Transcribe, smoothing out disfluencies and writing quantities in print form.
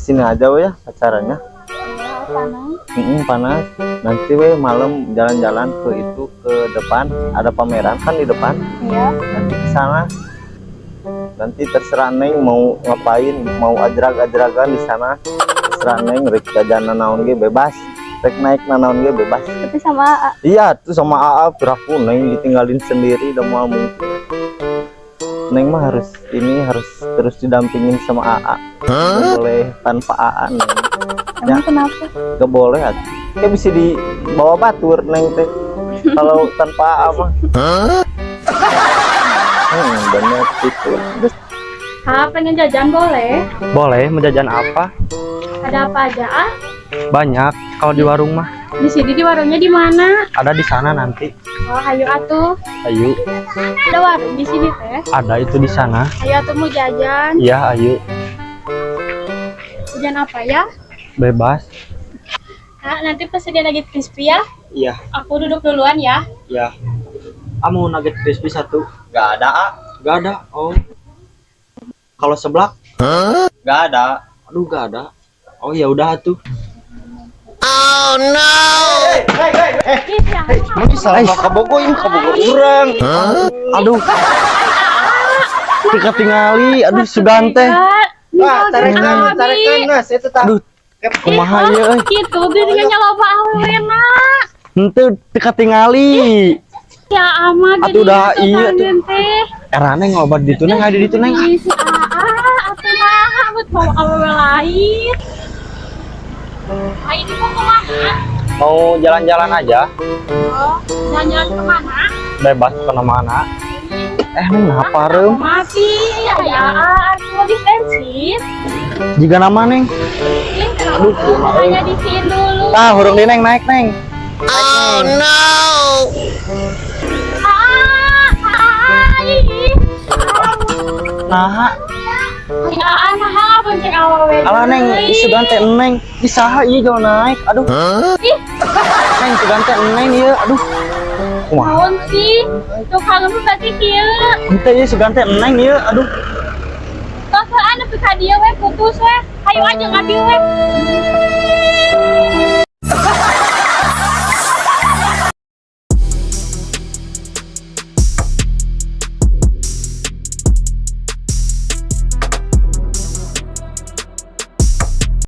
Sini aja we ya pacarannya. Iya, panas. Panas. Nanti we malam jalan-jalan ke itu, ke depan ada pameran kan di depan. Iya. Nanti ke sana. Nanti terserah Neng mau ngapain, mau ajrag-ajragan di sana. Terserah Neng, rek jajan naon ge bebas. Rek naik naon ge bebas. Tapi sama Aa. Iya, tuh sama Aa, piraku Neng ditinggalin sendiri udah mau mungkin. Neng mah harus ini, harus terus didampingin sama Aa. Gak boleh tanpa Aa, Neng. Emang kenapa? Gak boleh atuh. Kayak bisa dibawa batur Neng teh. Kalau tanpa Aa mah. Bener itu. Terus Ah, pengen jajan boleh? Boleh, mau jajan apa? Ada apa aja ah? Banyak kalau di warung mah. Di sini di warungnya di mana? Ada di sana nanti. Oh, hayu atuh. Ayo, Ada warung di sini teh. Ada itu di sana. Hayu atuh, mau jajan. Iya, ayo. Jajan apa ya? Bebas. Ah, nanti pesen nugget crispy ya. Iya. Aku duduk duluan ya. Iya. Ah, mau nugget crispy satu. Gak ada, ah. Gak ada. Oh. Kalau seblak? Gak ada. Aduh, gak ada. Oh, ya udah tuh. Ih, siapa? Mau salah kabogoh ini, kabogoh urang. Aduh. Teu katingali, aduh, sugan teh. Wah, tarekan, tarekan nas itu tah. Aduh, kumaha ieu euy? Gitu, geuningan loba awewena. Henteu, teu katingali. Ya amat. Atuh dah, iya tuh. Teh. Era Neng ngobat di ditu, Neng, ada di ditu, Neng. Ih, si Aa, atuh naha buat bawa awewe lain. Ah, ini mau kemana? Mau jalan-jalan aja, Oh, jalan-jalan kemana? Bebas kemana-mana. Eh, Neng, kenapa reum? Mati, ya, ya, aku mau di bensin. Jiga nama, Neng. Ih, aduh, hanya di sini dulu. Tah, hurung di Neng, naik, Neng. Ah, ah, ih. Nah, Ya, nah, bonceng awewe. Alah, Neng, ih, sugan teh Neng. Ih, saha ieu jauh naik? Aduh. Ih, Neng, sugan teh Neng ieu. Aduh. Kumaha? Naon sih? Tukang lu berarti kieu. Henteu, ieu sugan teh Neng ieu. Aduh. Tos heeh, nepi ka dieu we putus we. Hayu aja ngambil we.